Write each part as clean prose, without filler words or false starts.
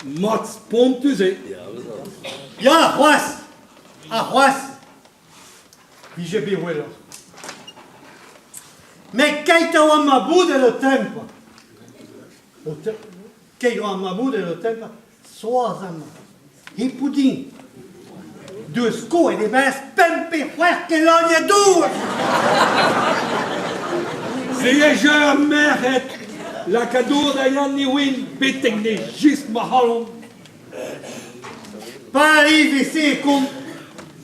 Mat spontus eo. Ya, c'hoazh! Ha c'hoazh! Vije bet gwelloc'h. Met keit a oa ma boudel o tempañ. O te keit a oa ma boudel o tempañ, Soaz amañ. He poudin. Deus skoet e-barzh pemp pe c'hwec'h keloniad dour. Se eo jeu ar merc'hed. Laka dour da Yann Iwin betek ne jistr ma c'halon. Pa arrive-se e kont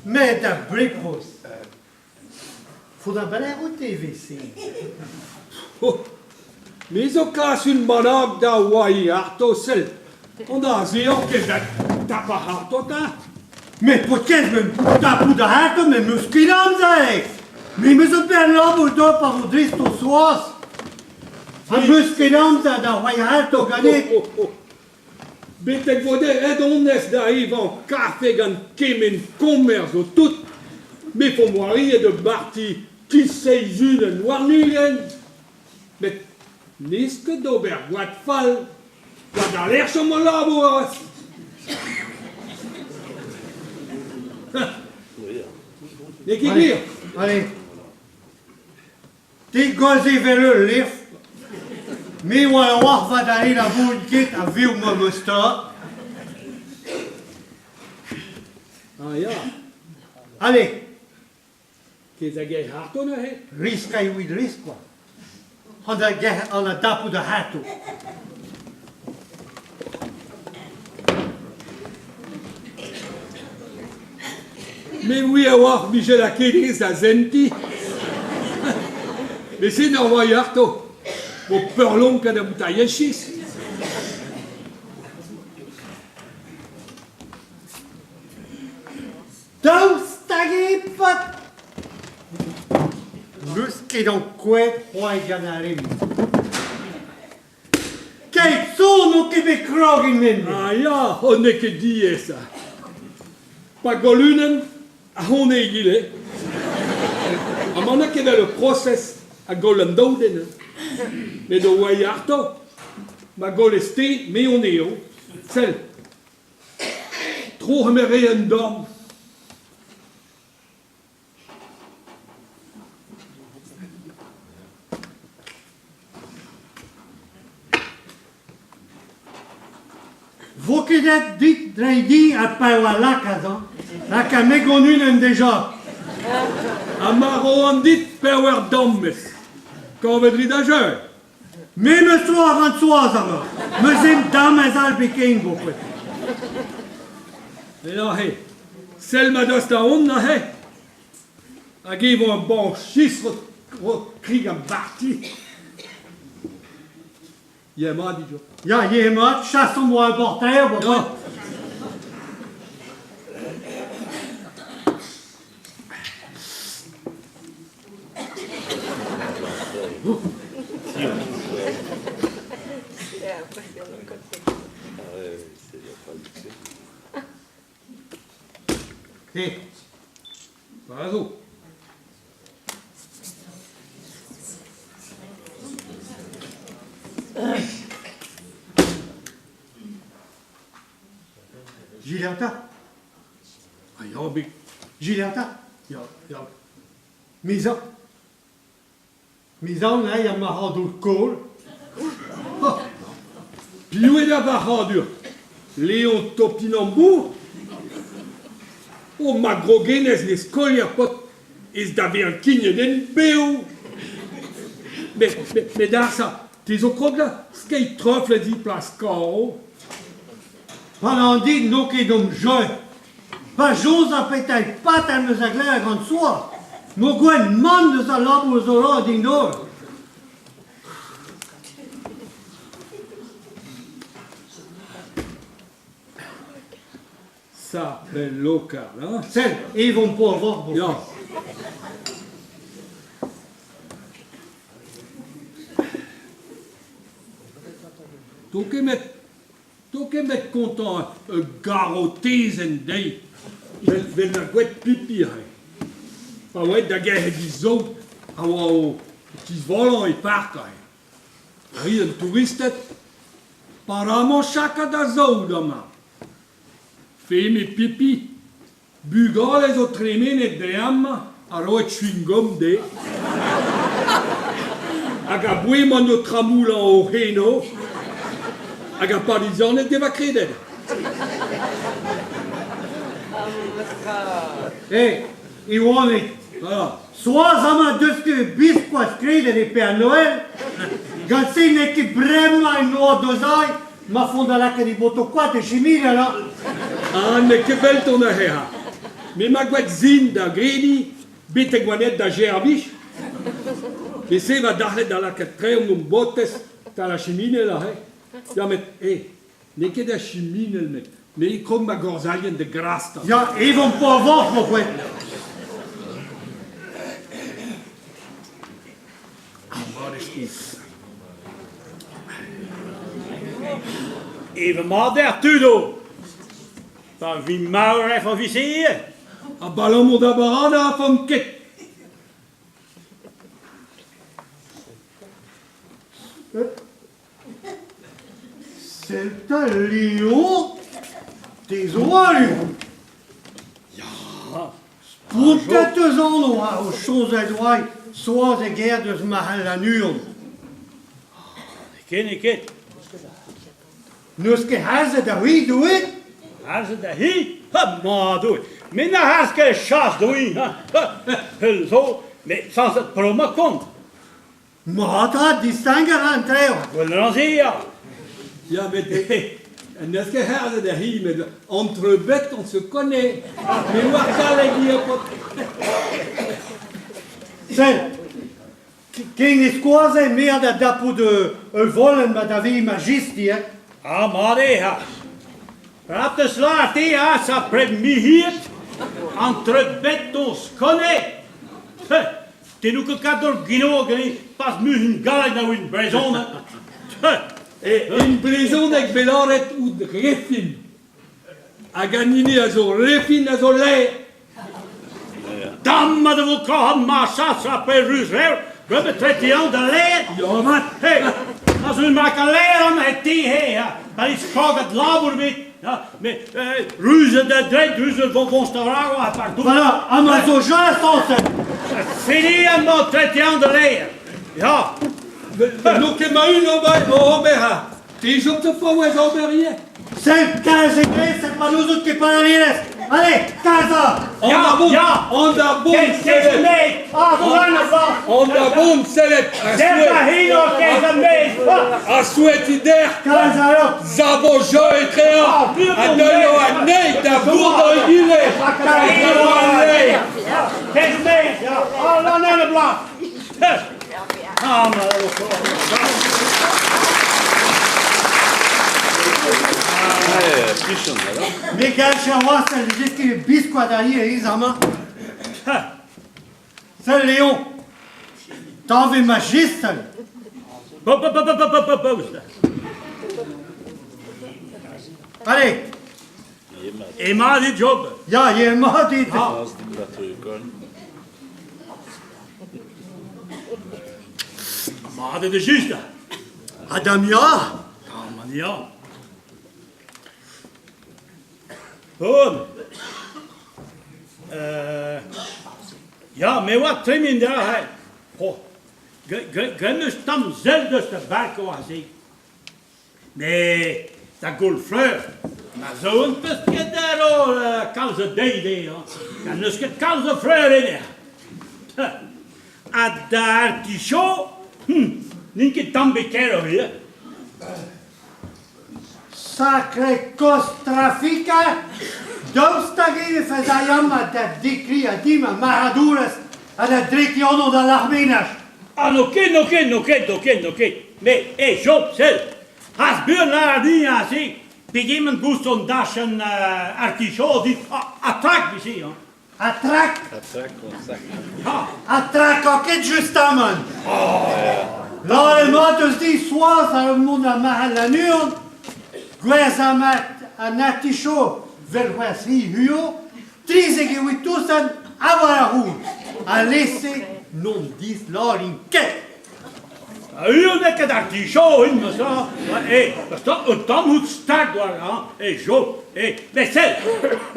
met da brepoz. Faot da belec'h out te e-se? Me zo kas un bennak da oa arto sell. An aze eo ket da tapañ arto 'ta. Met paotr-kaezh me tapout arto met 'meus ket amzer eo. Me 'meus ur bern labour d'ober pa vo dreist o soaz. Ha 'meus ket amzer da c'hoari arto ganit. Betek vo ret honnezh da evañ kafe gant kement komer zo tout. Me 'fomp c'hoariet ur barti ti seizh unan warn-ugent. Met n'ez ket d'ober gwad fall. War da lerc'h chom al labour avat. N'eo ket gwir? Allez. Te goz evel ul levr. Me oa a-walc'h vat aze na vo ket a vev ma meus ta. Ah ya. Allez. Ket da ger harto neuze? Riskañ evit risk kwa. An da ger an da dapout ar c'hartoù. Me oui a-walc'h 'vije lakaet ez da sentiñ. Met se n'ar oa arto. Vo peurlonkañ da boutailhechis. Daoust hag eo pat N'eus ket ankouaet c'hoari gant ar re-mañ. Keit zo n'on ket bet krog en enni. Ah ya, oh n'eo ket diaes. Pa goll unan, ahont eo egile. Amañ n'eo ket vel ur prosez a goll an daou den. Met o oa arto, ma gollez-te, me on eo. Sell, tro me re un dorn. Vo ket aet dit dreiñ din ar pa oa lakaat hañ. Laka me gant unan deja. Ha ma roan dit pevar dammez. Kavet 'rit da jeu. Me 'meus tro a ran soaz amañ. 'Meus en damez all beken bopred. Met aze, sell ma dost a-hont neuze. Hag e vo un bann sistr o krigañ barti. Ya mat dit Ya, ya mat, chasomp war ar portaer, bopred. He, para zo. Gilliata? Ah ya, bet. Gilliata? Ya, ya. Mizañ. Mizañ eo ar marc'hadour koll. Piv eo da varc'hadur? Léon Topinambour? O ma grogenez ne skolier paotr ez da vezañ kignet en bev. Met, met, met arsa, te zo krog da skeiñ trufled e plas korv. Pa n'an dit n'o ket omp jeu. Pa soñj ar petra patal 'meus a glevet gant soaz, m'o gwell mann deus al labour zo ret din d'ober. Sapre lokal, hein? Sell, evomp po a-walc'h. Ya. To ket met To ket met kontañ ur garotezenn dezhi 'vel na gouet pipi aze. Pa oa aet da gerc'hat he saout a oa o tizvolañ e park aze. Ri an touristed. Para 'mañ chakañ da zaout amañ. Fe me Pipi, bugale zo tremenet dre amañ ha roet chewing-gum dezhe. Hag aboe emaint o tramoulañ o c'heno hag ar Parizianed 'deva kredet. Eh, Iwanig, Soaz amañ 'deus ket biskoazh kredet e Père Noël. Gant se n'eo ket bremañ en noaz d'o zai ma font da lakaat e botoù-koad e chiminal hañ. Ah, n'eo ket velton neuze ha. Me 'ma gwraet sin da grediñ betek oan aet da servij. Met se 'va dalc'het da lakaat traoñ hon botez 'tal ar chiminal aze. Ya met, eh, N'eo ket ar chiminal met me e krog ma gorzailhenn da grastañ. Ya, evomp po a-voc'h, ma c'hwek. Even mat eo tudoù. Pa vi marv ec'h ofisier. Abalamour da barada a font ket. Sell 'ta Leo, te zo arru. Ya. Spontet eus anv ha o soñjal oa Soaz e gêr deus marc'had Lannuon. N'eo ket, n'eo ket. N'eus ket harzet ar c'hwi, Doue? Harzet ar c'hi? Ha, ma Doue! Me na harz ket chas Doue, ha, pell zo, met sañset pro ma kont. Mat ha disteñgañ a ra an traoù. Gwell an se, ya. Ya, met n'eus ket harzet ar c'hi, met entre bêtes on se connaît. Me oar galleg ivez, paotr. Sell, ken e skoazell me a da dapout ur volenn ma da vezañ ma jisti, hein. Ah, mat eo, ha. Rat eus lâret eo, ha, sa pred mihiet, entre bêtes on se connaît. Te n'out ket kat d'ur gino ganin pas muioc'h galleg na oun brezhoneg. En brezhoneg 'vez lâret out re fin. Hag an hini a zo re fin a zo laer. Dam ma vo kloc'han ma chas ha pe ruz revr, gant tretian da laer. Ya mat. Hey, ma zo mak a laer amañ e ti he, ha pa is kroget labour ebet. Ha, met ruzet da dreit, ruzet vo von stavrago ha partout. Voilà, amañ zo jas sañset. Fini amañ tretian da laer. Ya. N'o ket ma-un ober, ober ha. Te 'chom da paouez ober ivez. Sell kalz e grez ma n'ouzout ket paralerezh. Allez, kalz An da bon, an da bon sellet. An da bon sellet. A souhaite der. Kalz a Zavo jeu etrea. A deuio anezhi da vourdañ egile. Me 'garfe c'hoazh ne vije ket biskoazh arri a-ez amañ. Sell Léon, tañvez ma jestr. Allez. Emañ dit Job. Ya, emañ dit. Mat eo just. Adam ya. Ah, ya. Bon. Ya, me oa tremen da he. Oh. Gant eus tamm sell deus da bark aze. Met da goll fleur, ma zo un peus ket da roll kalz a deiz dezhañ, ha n'eus ket kalz a fleur enne. Ha da artichaut, n'int ket tamm bet kaeroc'h ivez. Sacré Costa-Rica! Daoust hag e vefe da amañ da dekriñ dimp ar marc'hadourez ha da drekiñ anv d'al armenaj? Ah, n'eo ket, n'eo ket, n'eo ket, n'eo ket, n'eo ket. Met, eh, Job, sell, has buan lâret din aze pegement goust an dachenn artichaut dit, ha trak vije, hein. Ha trak! Ha trakañ ket justamant! Lâret mat eus dit Soaz a mont da marc'had Lannuon, gwerzhañ mat an artichaut 'vel c'hoazh hiziv, 13 evit tousenn ha war ar roud. Alese n'on dislârin ket! Ur n'eo ket artichaut int neuze, eh, un tamm out stag war, hein, eh, Jo, eh, met sell,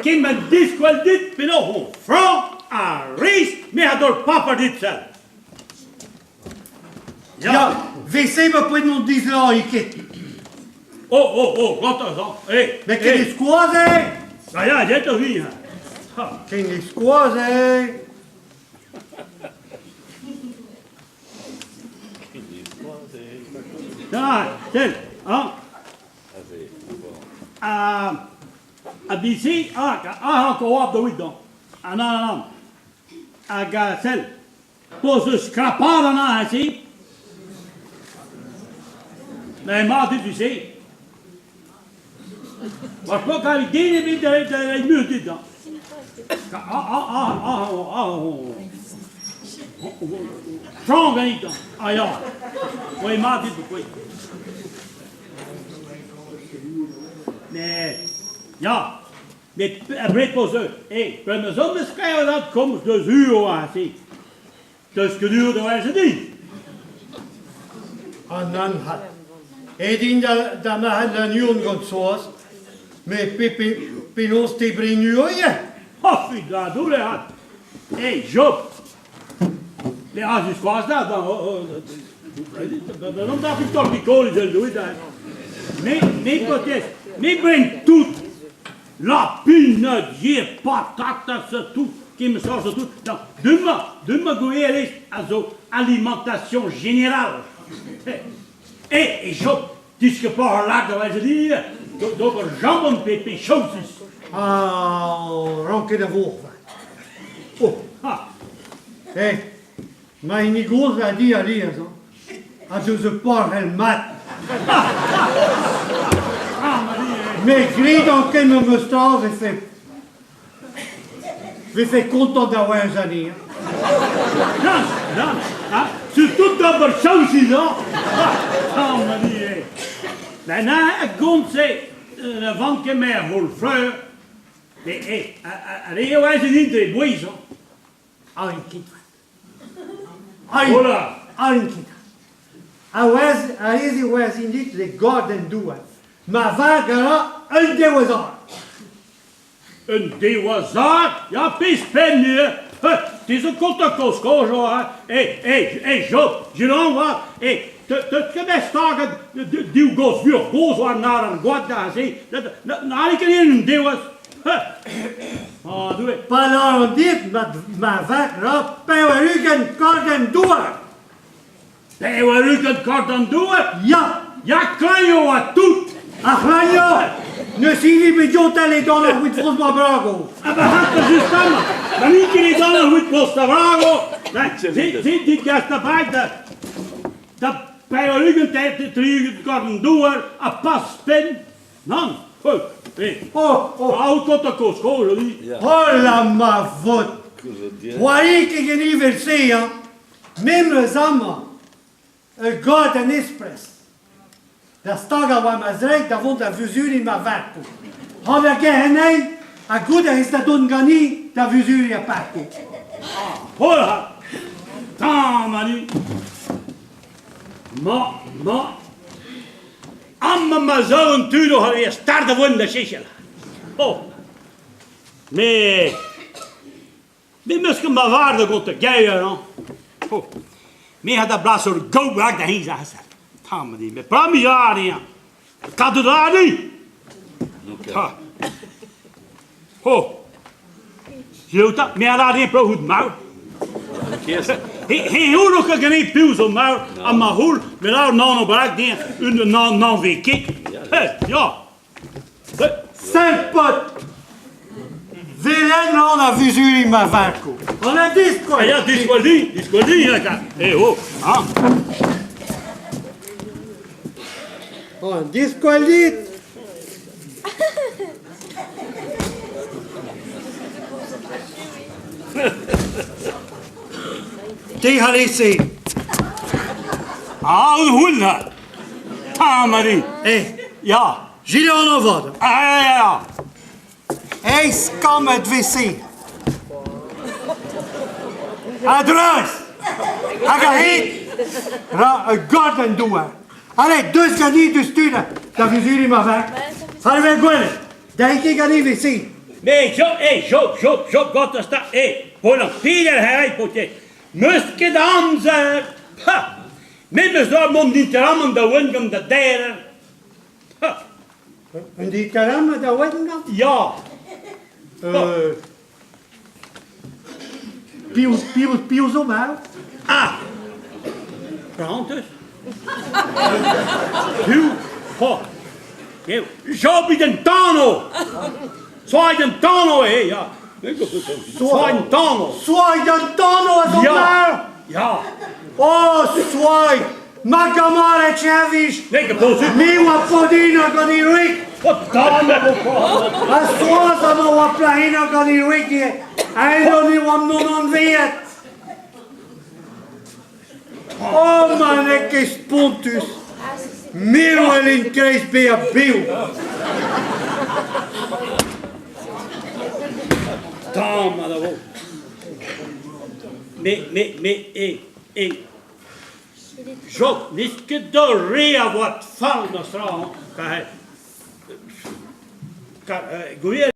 kement diskwel dit penaos on frank ha reizh, me a daol paper dit sell. Ya, ya vese ma poent on dislañ ket. Oh, oh, oh, gantañ, eh. Met ken e skoaz eo? Ya, ya, jet a vi, hein. Ken e skoaz eo? Da, sell, hein. A BC, ah, ah, encore da wit, Ah, non, non, non. Hag, sell, Poz eus skrapat an aze. Mais mat eo du-se. War klok a den ebet da reiñ meur dit da. Ah, ah, ah, ah, ah, Frank ganit Ah ya. Ouais, mat eo oui. Mais, ya, Met abred poz eo, eh, bremañ zo 'meus kaer dat komz deus ur aze. Deus ket ur da werzhañ din. An anhad. Aet int da, da marc'had Lannuon gant Soaz, met pe, pe, penaos debriñ ivez? Oh, da doule hat. Hey, Job. Me a ziskoaz da, da, da, da, Victor Picol, Me, me peut-être, me bren tout. Lapin, yer, patatas, tout, qui me sort tout. Non, demain, demain, gouelez a zo alimentation générale. Et, et Job, diske por lak da wijze die, d'ober jambon pe pe chausus. Ah, ranket a vor. Oh, Ha, eh, ma hini gozh a di alies, hein. Ha deus ur parell mat. ah, ma di, eh. Me gredan ket ma 'meus tra vefe vefe kontant da werzhañ anezhañ. Nann, nann, ah, surtout d'ober chausus, hein. Ah, ma di, eh. Ben, a gont-se, ne vank ket mer hol fleur. Mais, eh, a re eo aes int dre bouez, hein. Ar ket. Hola. Ar ket. A wez, a ez e wez int le god en douar. Ma vag a ra un devezh Un dewazad? Ya, pezh penn eo. Te zo kontant kozh kozh, hein? Eh, eh, eh, Job, Jean, va, eh, te te ket bet staget div gozh vuoc'h gozh war nar ar gwad da aze, n'halle ket un dewaz. Ah, Doue. Pa lâran dit, ma, ma vag ra 80 kordenn douar. 80 kordenn douar? Ya. Ya, klañv ha tout. Ar c'hlañv N'eus hini bet diotel e dan ar wit François Brago. Ah bah hanta just amañ. Ma n'int ket e dan ar wit François Brago. Zit dit gas da bag da da 80 30 kordenn douar ha pas penn. Nann. Oh, eh. Oh, oh. Aotrou ta kozh kozh, li. Hola ma vot. Oa ket gen evel-se, hein. Memes amañ, ur god an espres. Da stagañ war ma zreid da vont da vuzuriñ ma varkoù. Hag ar gerc'henn ha goût a rez da dont ganin da vuzuriñ ar parkoù. Hola! Tamm Manu! Ma, ma, amañ ma zao an tud oc'h a start da vont da Seychelles. Oh! Mais Me 'meus ket ma var da gontañ gaer, hañ. Oh. Me a da blas ur gaou rak da hennezh aze. Tamm dit, met petra 'm ar eñ? Kadout a ra dit? Ha. Oh. Selaou 'ta, me a lâr din peoc'h out marv. He houl ket ganin piv zo marv, ha ma houl, me lâr un anv bennak din, un anv ket. Ya. Sell paotr! Velen an a vuzuliñ ma varko. An a diskoaz! Ya, diskoaz din, diskoaz din, ya, eh oh, hein. An diskoaz dit! Te c'hallese. Ah, un ha. Tamari. Eh, Ya. Gilles an avat. Ah, ya, ya, ya. Eizh kammed WC. A-dreuz. Hag a-hed. Ra ur gord en douar. Ale, deus ganin diouzhtu da vuzuriñ ma vag. Fall vez gwelet. Deuit ket ganin e-se. Me Job, eh, Job, Job, Job, gortoz 'ta, eh, poan piler he paotr. 'Meus ket a amzer. Ha! Me 'meus droad mont interamant da Wengamp da derer. Ha! Un interamant da Wengamp? Ya. Piv, piv, piv zo marv? Ah! Paranteus? Piv? Ho! Eo, Job den tano! Soaid an tano eo, ya. Soaid an tano. Soaid an tano a zo marv! Ya. Oh, Soaid! Ma gamaled servij! N'eo ket posupl. Me oa podina gant e wreg! O, tan a vo c'hoazh. Ha Soaz amañ oa plac'hina gant e wreg ivez. Aet on e oamp non anveet. Oh, ma n'eo ket spontus! Me 'wel en kreiz bezañ bev! Tamm a vo. Me, me, me, e, e. Job, n'ez ket d'ur re a voad fall nostra, hein. Kar, gwir